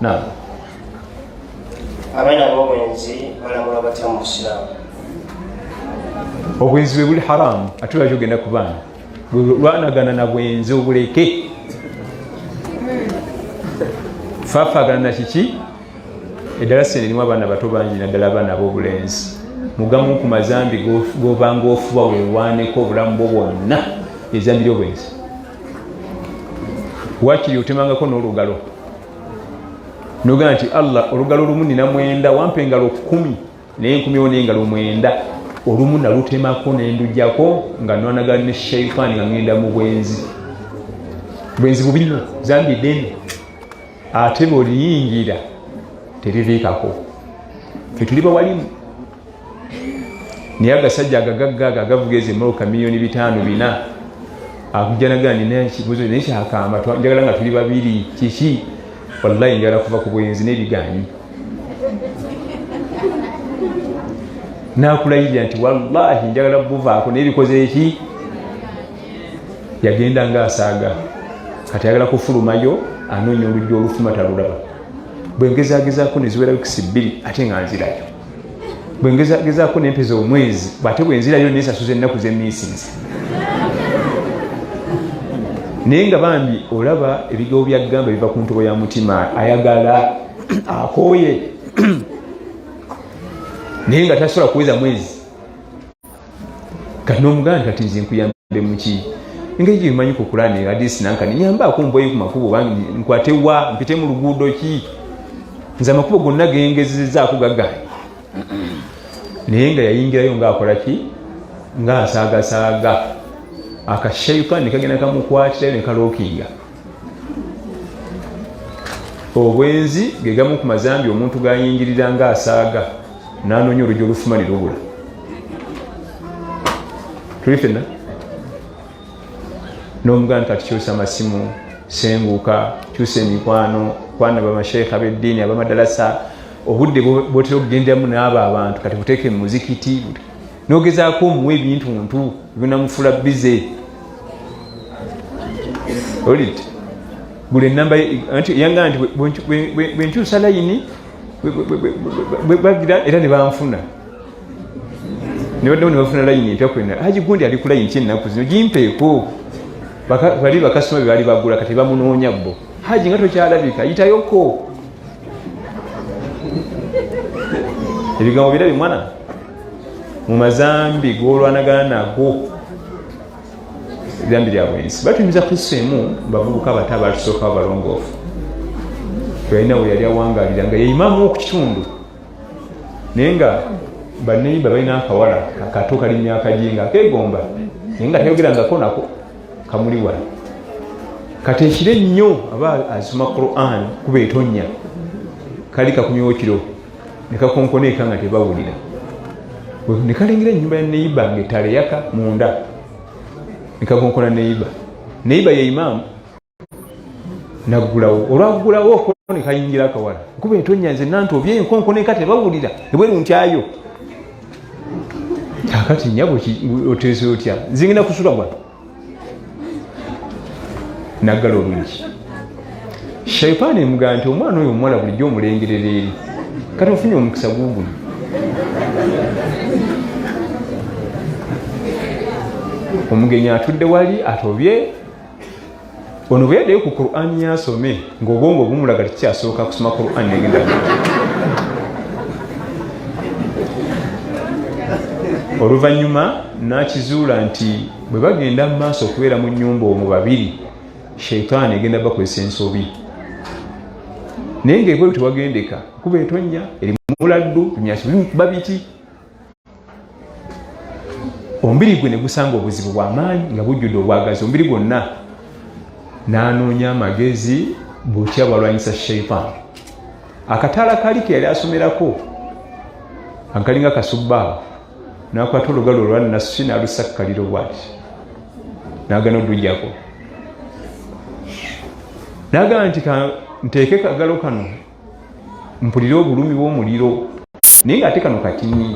Naam. Abaana b'obwenzi balamulwa batya mu Busiraamu? Obwenzi bwe buli haramu, ate lwaki ogenda ku baana? Lwanagana na bwenzi obuleke, faafagana na kiki eddala. Sente erimu abaana bato bangi, naddala abaana ab'obulenzi. Mugamu ku mazambi gobanga ofuba wewaaneko obulamu bwo bwonna, ezambi ly'obwenzi. Wakiri otemangako n'olugalo nogamba nti Allah, olugalo olumu nina 9, wampa engalo 10, naye nkumyewo n'engalo 9, olumu nalutemako nendujjako nga nwanagana ne shaitaani nga ngenda mu bwenzi. Bwenzi bubi nnyo, zambi ddene, ate bwoliyingira teriviikako. Fe tuli bawalimu, naye agasajja agagagga ago agavuga ezo emmotoka miliyoni 5 4 akujja nagaa nina ekibuzo, naye kyakamba njagala nga tuli babiri. Kiki? Wallahi njagala kuva ku bwenzi n'ebiganyi. Nakulayirira nti wallahi njagala buvaako, naye bikoze eki? Yagenda nga asaaga, kati ayagala kufulumayo, anoonya olujja olufuma talulaba. Bwengezagezaako neziwera wikisi 2, ate nga nzirayo. Bwengezagezaako nempeza omwezi, ate bwenzirayo nesasuza ennaku zemiisinzi. Naye nga bambi olaba ebigambo byagamba biva ku ntobo ya mutima, ayagala akooye, naye nga tasobola kuweza mwezi. Kati nomugamba nti kati nze nkuyambe muki? Engeri gyebimanyi ku Kurani, hadisi, nankani, nyambaako mboyi ku makubo, nkwate wa, mpite mu luguudo ki? Nze amakubo gonna gengezezaako gagaanye. Naye nga yayingirayo ngaakola ki? Nga asaagasaaga, akashaitaani kagenda kamukwatirayo ne kalookinga. Obwenzi gegamu ku mazambi omuntu gayingirira nga asaaga, nanoonya olujja olufuma ne lubula. Tuli fenna n'omuganda nti kati kyusa amasimu, senguka, kyusa emikwano, kwana bamasheekha b'eddiini, abamadalasa. Obudde bwotera okugenderamu n'abo abantu kati buteeke mu muzikiti, nogezaako omuwa ebintu ntu binamufuula bize. Olit gula enamba nti yanga nti bwenkyusa layini bagira era ne banfuna, nebaddamu ne bafuna layini empya kwena. Haji gundi ali ku layini ki ennaku zino? Gimpeeko. Bali bakasitoma be baali bagula kati bamunoonya bo. Haji nga tokyalabika, yitayoko. Ebigambo birabi mwana mu mazambi golwanagana nago, ebyambi lya bwensi. Batunyumiza kisa emu bavubuka bato abatusookawo balongoofu, yalina we yali awangalira nga yeimamu ku kitundu, naye nga baneiba balina akawala kato kali myaka gye nga akegomba, naye nga tayogerangako nako, kamuli wala. Kati ekiro ennyo aba asoma Quran, kuba etonya, kali kakumyewo kiro, nekakonkona eka nga tebawulira, nekalengera enyumba ya neiba nga ettala eyaka munda, nekakonkona neiba. Neiba ye imaamu, naggulawo. Olwaggulawo nekayingira akawala, nkuba etonya, nze nantobye, enkonkona eka tebawulira, ebweru ntyayo. Kakati nyabo oteese otya? Nzingina kusula bwa naggala olungi. Shaitaani emugamba nti omwana oyo omuwala bulijjo omulengerera eri, kati ofunye omukisa guguno. Omugenyi atudde wali atobye. Ono bwe yaddayo ku Quran yasome, ng'obwongo bumulaga tikyasooka kusoma Quran negenda. Oluvannyuma n'akizuula nti bwe bagenda mu maaso okubeera mu nnyumba omwo babiri, shaitaani egenda bakozesa ensobi, naye ngaebweru tewagendeka, kuba etonya eri muladdu bimyasi bimukuba biti, omubiri gwe ne gusanga obuzibu bw'amaanyi nga bujjudde obwagazi omubiri gwonna. N'anoonya amagezi butya bwalwanyisa shaitaani. Akataala kali ke yali asomerako akalinga kasubbaawo, n'akwata olugalo olwa nassi n'alusakkaliro bwati, n'agana odujjako, n'agamba nti nteeke kagalo kano mpulire obulumi bw'omuliro, naye nga ate kano katini,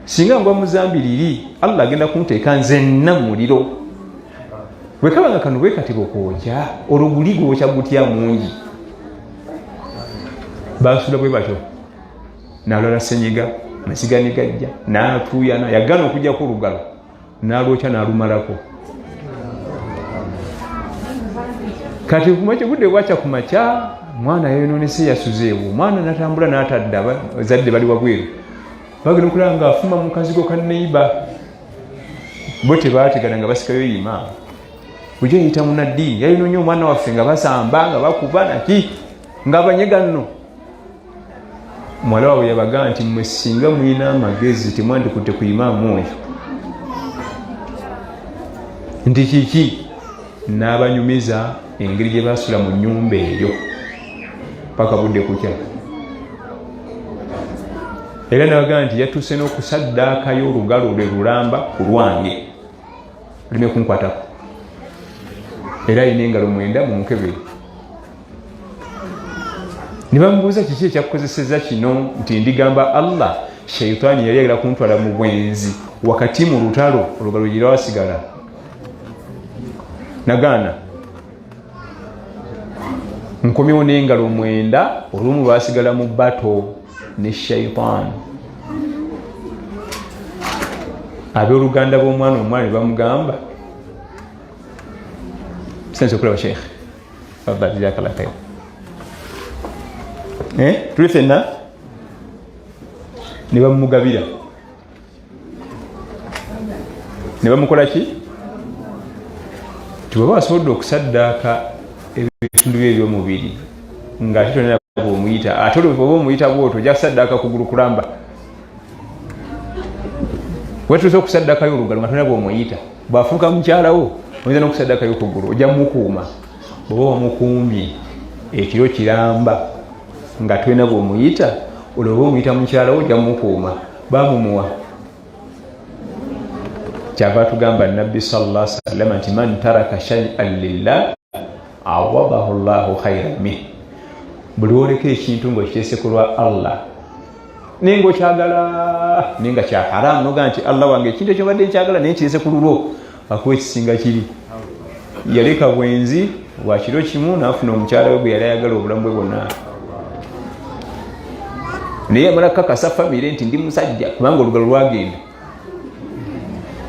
singa ngwa muzambi liri Allah agenda kunteeka nzenna mu muliro. Bwe kaba nga kano bwe kati bukwokya, olwo guli gwokya gutya mungi? Basula bwe batyo, nalwala senyiga, amaziga ne gajja, n'atuuyana, yagaana okujjako olugalo, n'alwokya n'alumalako. Kati kumakya budde bwakya ku makya, mwana yayononese, yasuzeewo, omwana natambula n'atadda, bazadde bali wabweru, bagenda okulaba nga afuma mu kazigo ka neiba. Bo tebategana nga basikayo imaamu bujo yeyita munaddiini, yayononye omwana waffe, nga basamba, nga bakuba naki, nga banyega nno. Muwala waabwe yabagaa nti mwe singa mulina amagezi temwandikutte ku imaamu oyo. Nti kiki? N'abanyumiza engeri gye basula mu nyumba eyo paka budde kukya. Era nabagaa nti yatuuse n'okusaddaakayo olugalo lwe lulamba ku lwange luleme kunkwatako, era alina engalo 9 mumukebere. Ne bamubuuza kiki ekyakukozeseza kino, nti ndigamba Allah, shaitaani yali ayagala kuntwala mu bwenzi wakati mu lutalo, olugalo gyerwasigala nagaana, nkomyewo n'engalo 9, olumu lwasigala mu bato ne shaitaani. Abooluganda b'omwana omwana ne bamugamba sense okulaba sheikh jazakallah khair, tuli fenna ne bamugabira ne bamukola ki, tibweba wasobodde okusaddaaka ebitundu bye ebyomubiri nga ate tolina bwomuyita, ate oba omuyita bwotyo ojja kusaddaaka kugulu kulamba, wetuuse okusaddakayo olugalo nga tolina bwomuyita, bwafuuka mukyalawo oyinza nokusaddakayo okugulu, ojja mukuuma. Bwoba wamukuumye ekiro kiramba nga tolina bwomuyita, olwo oba omuyita mukyalawo, ojja mukuuma. Bamumuwa. Kyava tugamba Nabbi salla salama nti man taraka shaian lillah awadahu llahu khairan min. Buli woleka ekintu ngaokiteese ku lwa Allah, naye nga okyagala, naye nga kya haramu, nogaa nti Allah wange, ekintu ekyo mbadde nkyagala naye kirese ku lulwo, akuwa ekisinga kiri. Yaleka bwenzi bwa kiro kimu nafuna omukyala we gwe yali ayagala obulamu bwe bwonna, naye yamala kukakasa famire nti ndi musajja, kubanga olugalo lwagenda,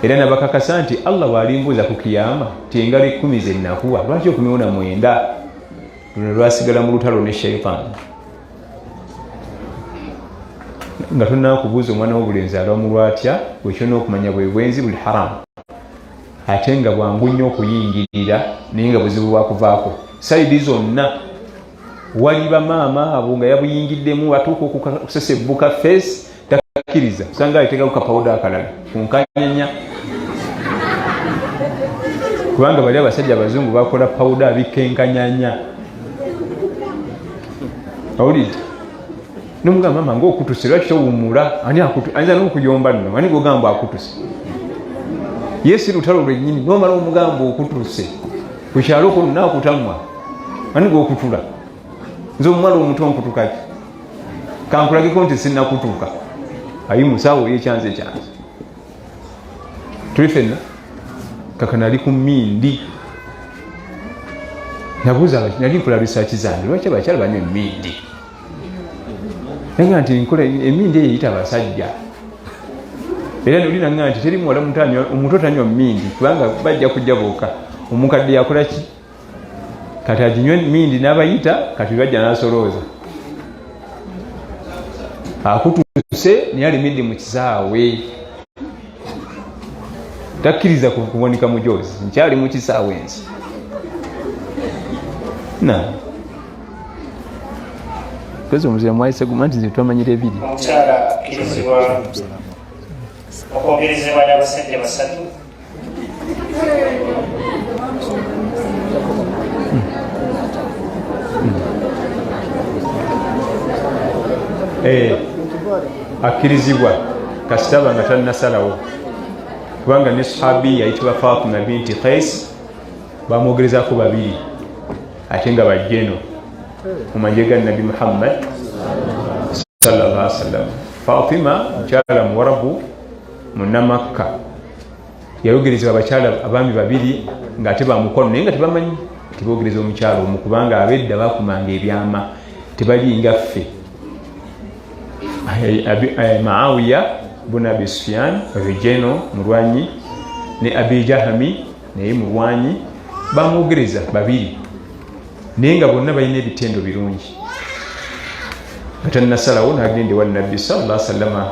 era nabakakasa nti Allah bwalimbuuza ku kiyama ti engalo 10 zenakuwa, lwaki okumyewo na 9? Luno lwasigala mu lutalo ne shaitaani. Nga tonakubuuza omwana wobulenzi alamulwa atya, wekyona okumanya bwe bwenzi buli haramu, ate nga bwangu nnyo okuyingirira, naye nga buzibu bwakuvaako saidi zonna. Wali bamaama abo nga yabuyingiddemu, batuuka okusesebbuka face, takkiriza, osanga aliteekako kapawuda akalala kunkanyanya, kubanga bali abasajja abazungu bakola pawuda abikka enkanyanya. Awulidde nomugamba, mama ngaokutuse, lwaki towumula? Ani ayinza nokuyomba nno, ani gogamba akutuse? Ye si lutalo lwenyini, nomala omugamba okutuse ku kyalo kuno nakutamwa, ani gwokutula? Nze omuwala omuto nkutukaki? Kankulageko nti sinakutuka. Ayi musawo yekyanze ekyanze tuli fenna kakana ali ku mindi. Nabuuza, nali nkola research zange, lwaki abakyala banywa emindi? Naga nti nkola emindi eyo eyita abasajja, era noli naga nti teri muwala omuto tanywa mindi, kubanga bajja kujja boka. Omukadde yakola ki? Kati aginywa mindi n'abayita, kati bajja n'asolooza akutuse, naye alimidde mu kisaawe, takkiriza kuwanika mujozi, nkyali mu kisaawe nsi na kozi omuzira mwayise guma nti nze twamanyira ebiri. Omukyala akkirizibwa okwogerezebwa n'abasajja 3? Akkirizibwa kasitaba nga tannasalawo, kubanga ne sahabi yayitibwa Fatima binti Qais bamwogerezako 2, ate nga bajjeno mu magye ga Nabi Muhammad sallallahu alaihi wasallam. Fatima mukyala muwarabu munamakka, yayogerezebwa abakyala abaami 2 ngaate bamukwano, naye nga tebamanyi tibogereza omukyala omu, kubanga abedda bakumanga ebyama, tebalinga ffe. Maawiya buna Abi Sufiyan, oyo jeno mulwanyi, ne Abi Jahami naye mulwanyi, bamwogereza babiri, naye nga bonna balina ebitendo birungi. Nga tannasalawo nagenda ewa Nabbi sallallahu sallama,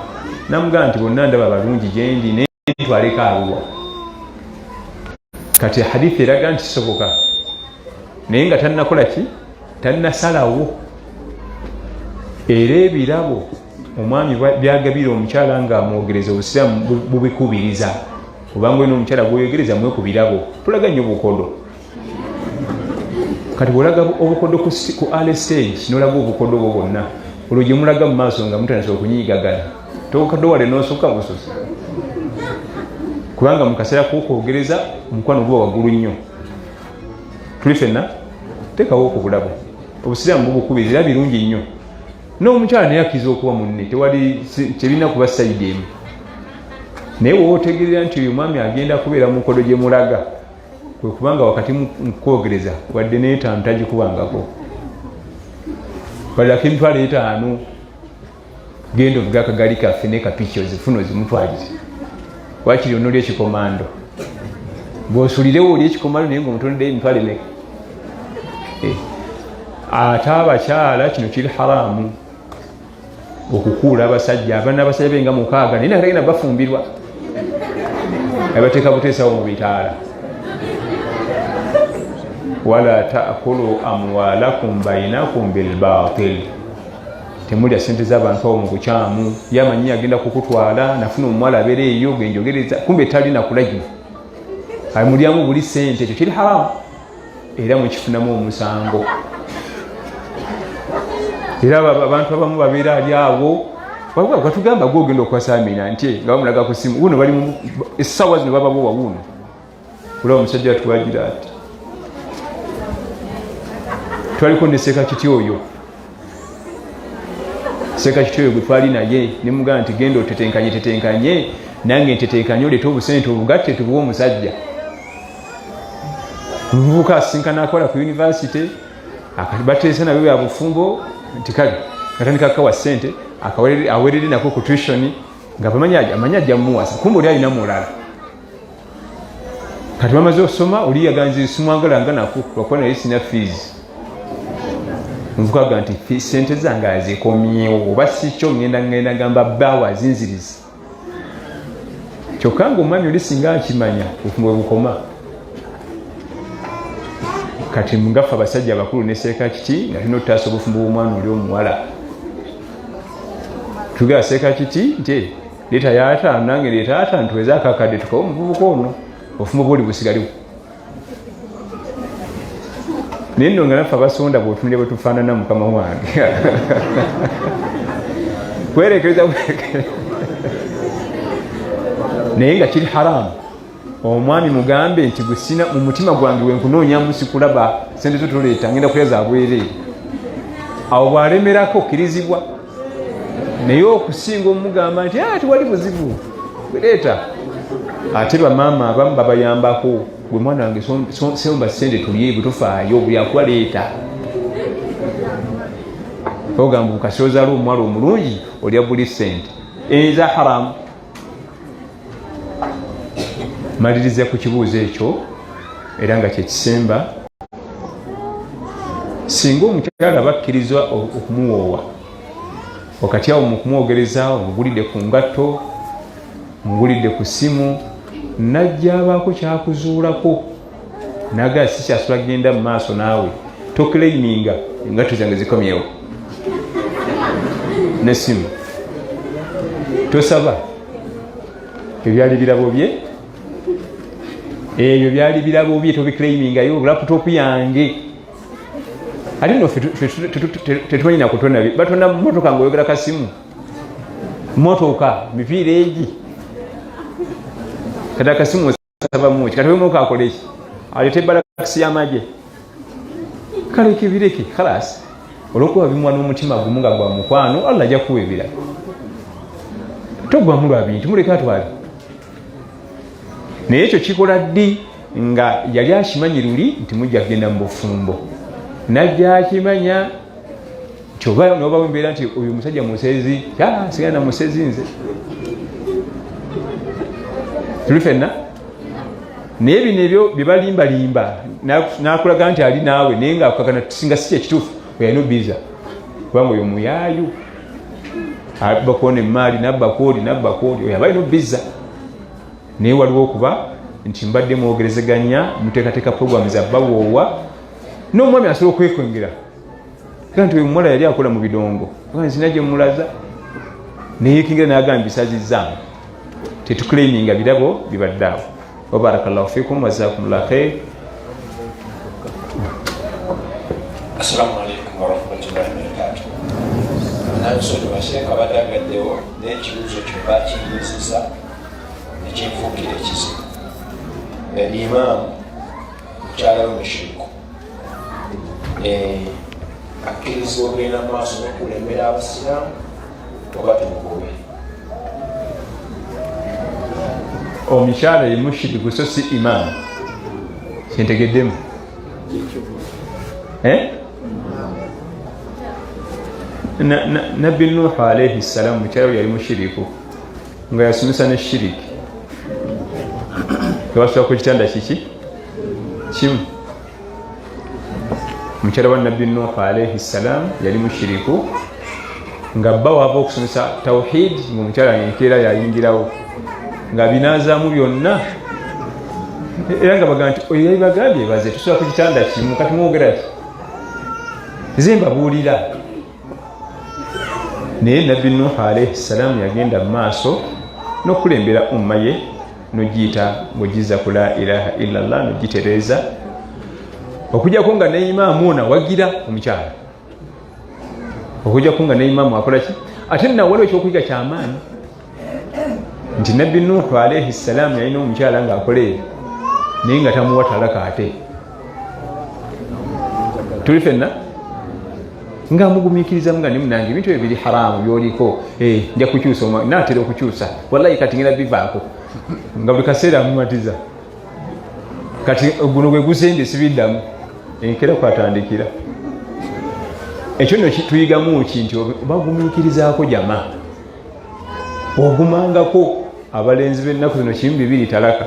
namugamba nti bonna ndaba balungi gyendi, naye ntwaleko aluwa. Kati hadithi eraga nti kisoboka, naye nga tannakola ki, tannasalawo. Era ebirabo omwami byagabira omukyala nga amwogereza, obusiraamu bubikubiriza, obanga olina omukyala gwoyogereza mwe ku birabo. Tulaga nnyo obukodo. Kati bwolaga obukodo ku ale stage, nolaga obukodo bwo bwonna, olwo gye mulaga mu maaso nga mutandisa okunyigagana, tokadowale nosukka bususi, kubanga mu kaseera kokwogereza omukwano guba waggulu nnyo. Tuli fenna tekawo ku bulabo, obusiraamu bubukubiriza, era birungi nnyo. N'omukyala naye akkiriza okuwa munne, tewali tebirina kuba sayidi emu. Naye woba otegerera nti oyo mwami agenda kubeera mu nkodo gye mulaga, kwe kubanga wakati mu kwogereza wadde n'etaano tagikubangako, balirako emitwalo 5, genda ovuga akagali kaffe ne kapiki ozifuna ozimutwalire, wakiri onoli ekikomando gwosulirewo oli ekikomando, naye ngaomutondeyo emitwalo emeka. Ate abakyala kino kiri haramu okukuula abasajja abana, abasajja benga 6, naye nakatagenda bafumbirwa, abateeka buteesawo mu bitaala. Wala takulu amwalakum bainakum bilbatil, temulya sente z'abantu awo mu bukyamu. Yamanyi agenda kukutwala nafuna omuwala abeera eyo genjogereza, kumbe tali nakulagiwa, amulyamu buli sente. Ekyo kiri haramu era mukifunamu omusango. Era abantu abamu babeera ali awo batugamba gwe ogenda okukwasa Amina nti nga bamulaga ku simu wuno, bali essaawa zino bababowa wuno, olaba omusajja atwagira ati twaliko ne Seeka Kiti oyo, Seeka Kiti oyo gwe twali naye, nemugamba nti genda otetenkanye tetenkanye nange ntetenkanye, oleete obusente obugatte tubuwe omusajja. Omuvubuka asinkana akola ku univesity, bateesa nabyo bya bufumbo, nti kale atandika akawa sente awerere nako ku tuition, nga amanyi ajja mumuwasa, kumbe oli alina mulala. Kati bamaze okusoma, oli yaganze simwagala nga nako lwakuba naye sina fees. Omuvubuka aga nti sente zange azikomyewo, oba sikyo ngenda gamba bbaawe azinziriza. Kyokka nga omwami oli singa akimanya obufumbo bwe bukoma. Kati ngaffe abasajja abakulu ne Seeka Kiti nga tulina okutaasa obufumbo bw'omwana oli omuwala, tugera Seeka Kiti nti leeta yaataano nange leeta 5, tuweze akakadde tukawe omuvubuka ono, obufumbo bwoli busigaliwo. Naye nno nga naffe abasonda bwotunulira bwe tufaanana, mukama wange, kwerekereza, naye nga kiri haramu. Omwami mugambe nti gwe sina mu mutima gwange wenkunoonyamu sikulaba, sente zo toleeta, ngenda kulya za bwereere. Awo bw'alemerako okkirizibwa, naye okusinga omugamba nti tiwali buzibu leeta. Ate bamaama abamu babayambako, gwe mwana wange somba sente tulye, bwe tofaayo buli akuwa leeta. Ogamba okasi ozaala omuwala omulungi olya buli sente eza haramu. Maliriza ku kibuuzo ekyo era nga kyekisemba, singa omukyala bakkirizwa okumuwoowa wakati awo mu kumwogereza, omugulidde ku ngatto, omugulidde ku ssimu, najja abaako kyakuzuulako nagaa sikyasula genda mu maaso naawe, toclaiminga engatto zange zikomyewo nesimu, tosaba, ebyali birabo bye, ebyo byali birabo bye, tobiclaimingayo. Laptop yange ate no tetumanyi nakutona, batona motoka ngaoyogera kasimu, motoka mipiira egi, kati akasimu osabamuki? Kati wemoka akoleki? Alete balakisi y'amagye, kaleke bireke khalas. Olwokuba bimuwa n'omutima gumu nga gwa mukwano, Allah ajja kuwa ebirala. Togwamu lwa bintu, muleke atwale. Naye ekyo kikola ddi? Nga yali akimanyi luli nti mujja kugenda mu bufumbo, najja akimanya nti Kyoba nobawo embeera nti oyo musajja musezi, sigana na musezi nze tuli fenna. Naye bino ebyo byebalimbalimba nakulaga nti ali naawe, naye nga akakana singa si kyekituufu, oyalina obiza kubanga oyo muyaayu abbakwona emaali nabbakwoli nabbakwoli, oyo aba alina obiza. Naye waliwo okuba nti mbadde mwogerezeganya, muteekateeka programu zabbawoowa, n'omwami asobola okwekwengera nti oyo omuwala yali akola mu bidongo, nzina gye mulaza neyekingira nagamba bisazizaamu. Tetuclaiminga birabo bibadde awo. Wabarakallahu fikum wazakumullah khair. Assalamu alaikum warahmatullahi wabarakatuh. Nansonyi baseeka badde agaddewo n'ekibuuzo kyo bakinyuziza nekinfuukira ekizibu. Imaamu mukyala we mushiriku akkirizibwa okugenda mu maaso n'okukulembera abasiraamu oba tumugobe? Omukyala ye mushiriku so si imaamu, kyentegeddemu. Nabbi Nuhu alaihi ssalaamu mukyala we yali mushiriku nga yasomesa ne shiriki, nga basula ku kitanda kiki kimu. Mukyala wa Nabbi Nuhu alaihi ssalaamu yali mushiriku nga bba wava okusomesa tawhid, nga omukyala enkeera yayingirawo nga binazaamu byonna, era nga baga nti oyo yali bagambye baze tusula ku kitanda kimu, kati mwogera ki? Nze mbabuulira. Naye Nabbi Nuhu alaihi ssalaamu yagenda mu maaso n'okukulembera umma ye, nogiyita ngaogiza ku la ilaha illallah, nogitereeza, okujjako nga ne imaamu ono awagira omukyala, okujjako nga ne imaamu akola ki. Ate nna waliwo ekyokuyiga kyamaanyi nti Nabbi Nuhu alaihi ssalaamu yalina omukyala ngaakola ebyo, naye nga tamuwa talaka. Ate tuli fenna nga mugumikirizamu nga nemunange ebintu ebyo biri haramu byoliko, nja kukyusa, natera okukyusa, wallahi kati ngenda bivaako, nga buli kaseera mumatiza kati guno gwe gusembye sibiddamu, enkera kwatandikira. Ekyo nno tuyigamu ki? Nti bagumiikirizaako jama, ogumangako. Abalenzi b'ennaku zino kimu bibiri talaka,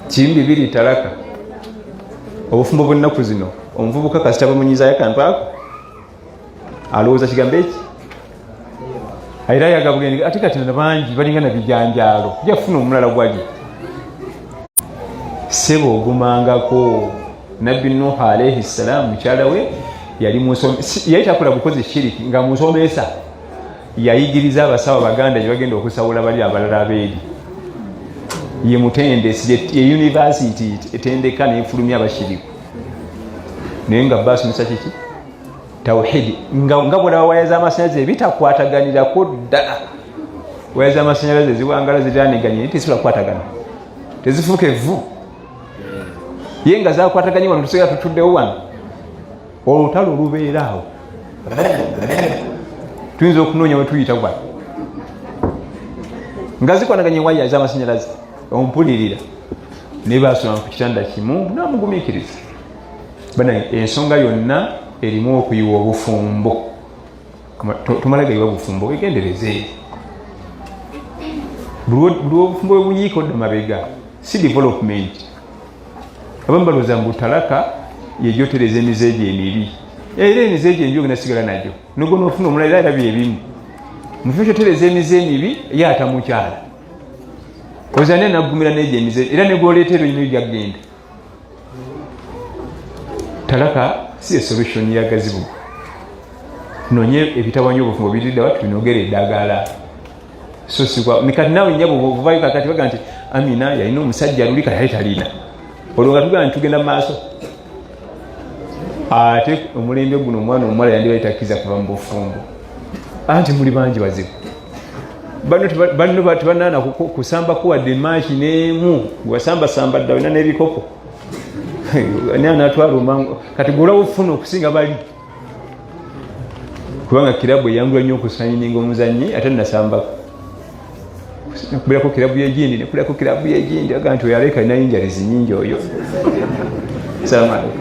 kimu bibiri talaka. Obufumbo bw'ennaku zino, omuvubuka kasita bamunyizayo akantu ako alowooza kigambo eki era yagabugende. Ate kati bangi balinga na bijanjaalo, ja kufuna omulala gwali sebo, ogumangako. Nabbi Nuhu alaihi ssalaamu mukyala we yali yali takola bukozi shiriki, nga musomesa, yayigiriza abasawo baganda gye bagenda okusawula bali abalala abeeri. Ye mutendesi, ye university etendeka nefulumya abashiriku, naye nga basomesa kiki? Tawhidi. Nga bwolaba waya z'amasanyalaze ebitakwataganirako ddala, waya z'amasanyalaze ziwangala ziraniganye naye tezisobola kukwatagana, tezifuuka evvu. Ye nga zakwataganye wano, tusigala tutuddewo wano, olutalo olubeera awo tuyinza okunoonya wetuyita wano nga zikwanaganye waya z'amasanyalaze. Ompulirira? Naye basula ku kitanda kimu namugumiikiriza. Bana, ensonga yonna erimu okuyiwa obufumbo, tumala gayiwa bufumbo, wegendereze. Buli obufumbo bwe buyiika odda mabega, si development. Abamu balowooza mbu talaka yejotereza emize gye emibi, era emize gye emibi ogenda sigala nagyo nogo nofuna omulala, era era byebimu. Mufo kyotereza emize emibi, ye ata mukyala oza naye nagumira negyo emize, era negwoleeta ebyo nyina gyagenda. Talaka si esolution yagazibu. Nonye ebitabanya obufumbo biriddawa, tubinogere eddagala. So sikwa kati naawe nyabo buvayo kakati baga nti Amina yalina omusajja luli, kati ali talina, olwo nga tugamba nti tugenda mu maaso. Ate omulembe guno omwana omuwala yandiba takkiriza kuva mu bufumbo, anti muli bangi bazibu. Banno tebanaana kusambako wadde maaki n'emu, wasambasamba dda olina n'ebikopo natwala omangu. Kati golawo ofuna okusinga bali, kubanga kirabu eyangula nnyo okusayininga omuzannyi ate nasambako, nekubirako kirabu yegindi, nekubirako kirabu yegindi, aga nti oyo aleka alina injuries nyingi oyo. Salamu alaikum.